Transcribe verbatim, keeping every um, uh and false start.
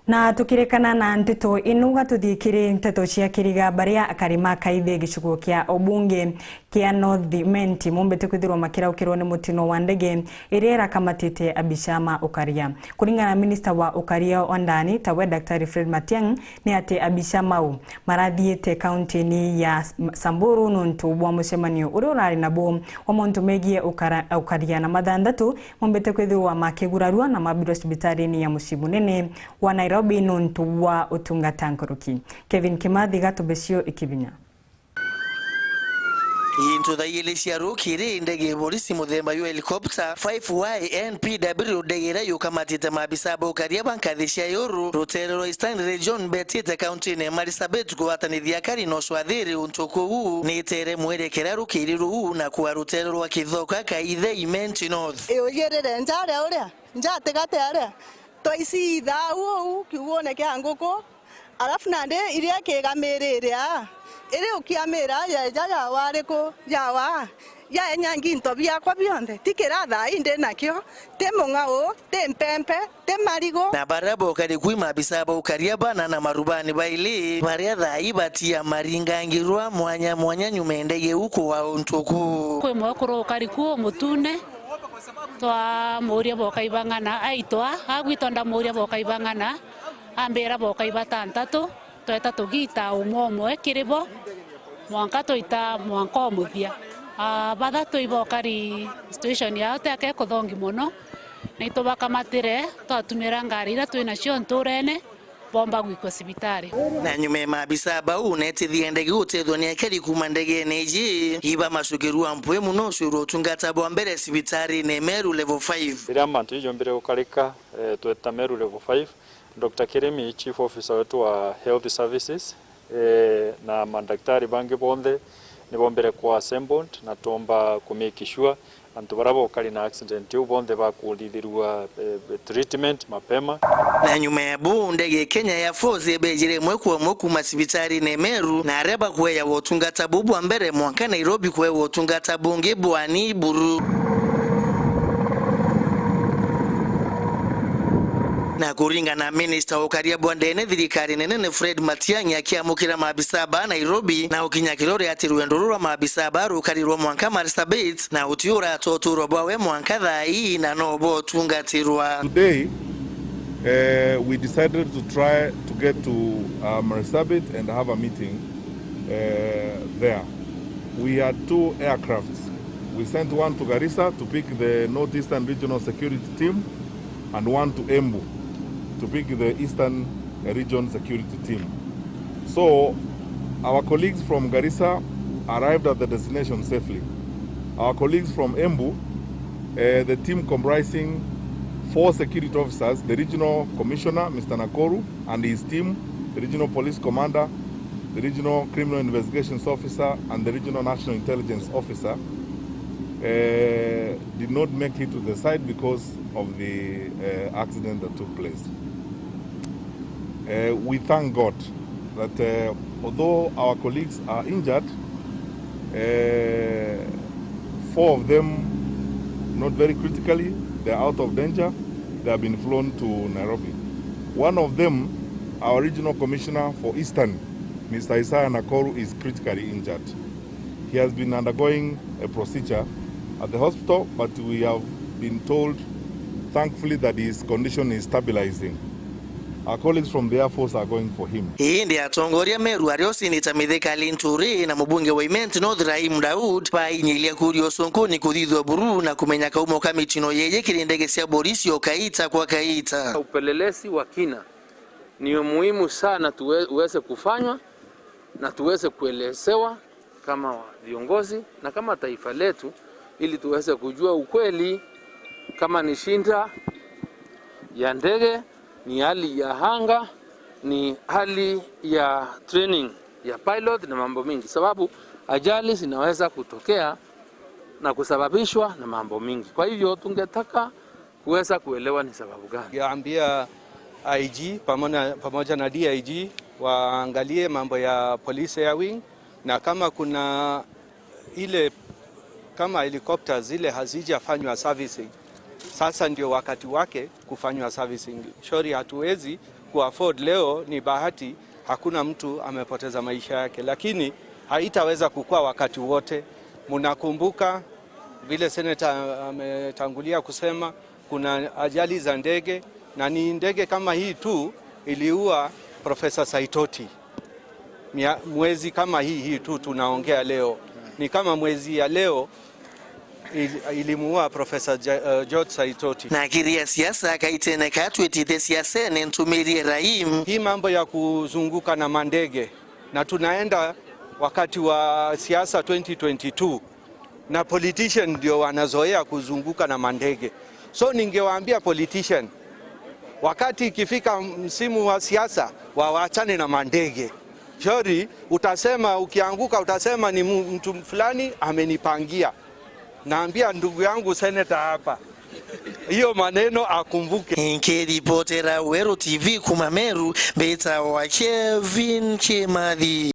Na tukirikana na nteto ino, ga tuthii kiri nteto cia kiriga, baria akari ma Kaithe gicigo kia ubunge kia North Imenti mombite kwithirwa makiraukirwa ni mutino wa ndege iria irakamatite abicha ma ukaria. Kuringana na minista wa ukaria wa ndani, tawe Daktari Fred Matiang'i, ni ati abicha mau marathiite kaunti-ini ya Samburu nontu bwa mucemanio uria urari nabo wa mauntu megie ukara-, ukaria, na mathanthatu mombite kwithirwa makigurarua na mabirwa cibitarini ya mucii munene wa Nairobi nontu bwa utungata nkuruki. Kevin Kimathi, gatubecio ikibinya. Into thaa igiri cia rukiri, ndege ya borisi muthemba jwa helicopter five Y N P W, ndege iria yukamatite maabisa ba ukaria ba nkathi cia iuru rutere rwa Eastern Region, betite kaunti-ini ya Marsabit kugwatanithia akari na ucwathiri untu kuu, ni itere mwerekera rukiri ruu na kwa rutere rwa Kithoka, Kaithe, Imenti North. Iujirire nja aria uria, nja atigati aria, twaicitha au uu kiugune kia nguku, alafu nandi iria ikigamirire aa, iri ukiamira yeja yawa ariku? Yawa, yaenya nginto biakwa bionthe, ti kira thaa ii ndi nakio, ti mung'ao, ti mpempe, ti marigu. Na baria bokari kwi maabisa ba ukaria bana na marubani baili, baria thaa ii batia maringangirwa mwanya mwanya nyuma ya ndege iu kugwa untu kuu. Kwi mwekuru ukari kuu mutune, twamuuria bokai bang'ana, aitwa, agwitwa ndamuuria bokai bang'ana, ambira bokai batantatu, tweta tugita umwe umwe kiri bo, mwanka twaita mwanka umuthia. Ah, bathatu ibokari situation yao tiake kuthongi mono, na itubakamatire, twatumira ngari iria twi nacio nturene, bomba gwikua cibitari. Na nyuma ya maabisa bau, netithia ndege gutethwa ni akari kuuma ndegene iji, iba macukirua mpwi mono ucwirwa utungata bwa mbere cibitarine Meru Level five. Riria mantu jaju jombire gukarika, eh, tweta Meru Level five, Doctor Kirimi, Chief Officer wetu wa Health Services, eh, na madaktari bangi bonthe ni bombire kwa assembled, na twomba ku make sure antu baria bokari na accident iu bonthe bakuthithirua, eh, treatment mapema. Na nyuma ya buu, ndege ya Kenya Air Force ibejire imwe kwa imwe kuuma cibitarine Meru, na aria bakweejawa utungata buu bwa mbere mwanka Nairobi kweewa utungata bungi bwa ni buru. Na kuringana na minista wa ukaria bwa ndene thirikari nene ni Fred Matiang'i akiamukira maabisa ba Nairobi, na ukinya kiria ati rwendo ruru rwa maabisa ba rukari rwa mwanka Marsabit, na uti uratoa utuuro bwawe mwanka thaa ii na no botungatirwa. Today, eh, we decided to try to get to, uh, Marsabit and have a meeting, eh, there. We had two aircrafts. We sent one to Garissa to pick the Northeastern Regional Security Team and one to Embu to pick the Eastern Region Security Team. So, our colleagues from Garissa arrived at the destination safely. Our colleagues from Embu, eh, the team comprising four security officers, the regional commissioner, Mister Nakoru, and his team, the regional police commander, the regional criminal investigations officer, and the regional national intelligence officer, eh, did not make it to the site because of the, eh, accident that took place. Eh, we thank God that, eh, although our colleagues are injured, eh, four of them not very critically, they are out of danger. They have been flown to Nairobi. One of them, our regional commissioner for Eastern, Mister Isaiah Nakoru, is critically injured. He has been undergoing a procedure at the hospital, but we have been told, thankfully, that his condition is stabilizing. Our colleagues from the Air Force are going for him. Indi atongoria Meru aria o Senator Mithika Linturi na mubunge wa Imenti North Rahim Daud bainyiria kuria ucunkuni kuthithua buru na kumenya kaumo ka mitino yeji kiri ndege cia borisi o kaita kwa kaita. Upelelezi wa kina ni muhimu sana tuwe-, uweze kufanywa na tuweze kuelezewa kama viongozi na kama taifa letu, ili tuweze kujua ukweli, kama ni shinda ya ndege, ni hali ya anga, ni hali ya training ya pilot na mambo mingi, sababu ajali zinaweza kutokea na kusababishwa na mambo mingi. Kwa hivyo tungetaka kuweza kuelewa ni sababu gani. Yaambia I G pamoja, pamoja na D I G waangalie mambo ya police air wing, na kama kuna ile, kama helicopters zile hazijafanywa servicing, sasa ndio wakati wake kufanywa servicing. Shauri hatuwezi Afford leo ni bahati, hakuna mtu amepoteza maisha yake, lakini haitaweza kukua wakati wote. Mnakumbuka vile senator ametangulia kusema, kuna ajali za ndege, na ni ndege kama hii tu iliua Professor Saitoti. Mia-, mwezi kama hii, hii tu tunaongea leo, ni kama mwezi ya leo il-, ilimuua Professor Ja-, eh, George Saitoti. Na akiria siasa, Kaitene Katwitithe siasene ntumirie Rahim. Hii mambo ya kuzunguka na mandege, na tunaenda wakati wa siasa twenty twenty-two, na politician ndio wanazoea kuzunguka na mandege. So ningewaambia politician, wakati ikifika msimu wa siasa, wawachane na mandege. Shauri, utasema, ukianguka utasema ni mu-, mtu fulani amenipangia. Naambia ndugu yangu senator hapa, hiyo maneno akumbuke. Nkiripotera Weru T V kuma Meru, mbitawa Kevin Kimathi.